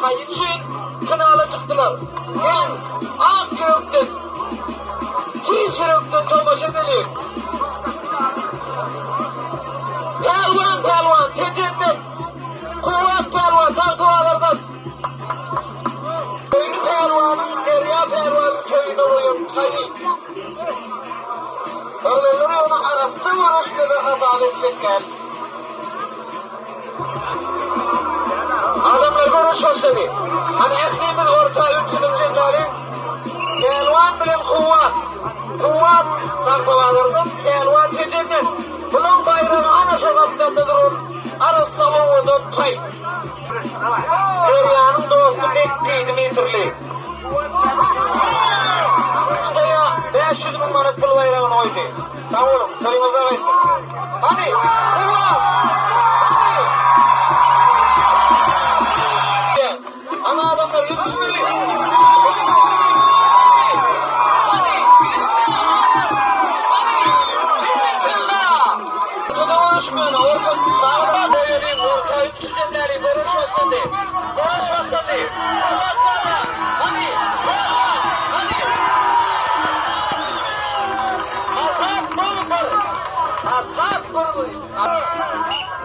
taýy üçin finala çykdylar. Geliň, ak ýürekden, tüýs ýürekden tomaşa edeliň. Pälwan pälwan Tejenden, Kuwwat pälwan Tagtabazardan. Toýly pälwanyň Derýa pälwanyň toýunda goýan taýy. Oglanlar ony arassa göreşmede hasap etjek däl. Adamlar göreş başlady. Hany ählimiz orta ünsümizi jemläliň. Pälwan bilen Kuwwat. Kuwwat Tagtabazardan, Pälwan Tejenden. Bulaň baýragy ana şo gapdalda duran arassa owadan taý. Derýanyň dosty Mekgi Dmitrli. Ştaýa 500 müň manat pul baýragyny goýdy. Sag boluň, toýuňyzda gaýtsyn. Hany, Kuwwat! Hany! Hany adamlar, ünsümizi! Hany! Hany! Berekella! Ortada görüşmeli, orta sagda goýalyň, orta üç däli, göreş başlandy. Göreş başlandy. Kuwwat barýar. Hany, Pälwan, hany! Azat bir, bir. Azat bir.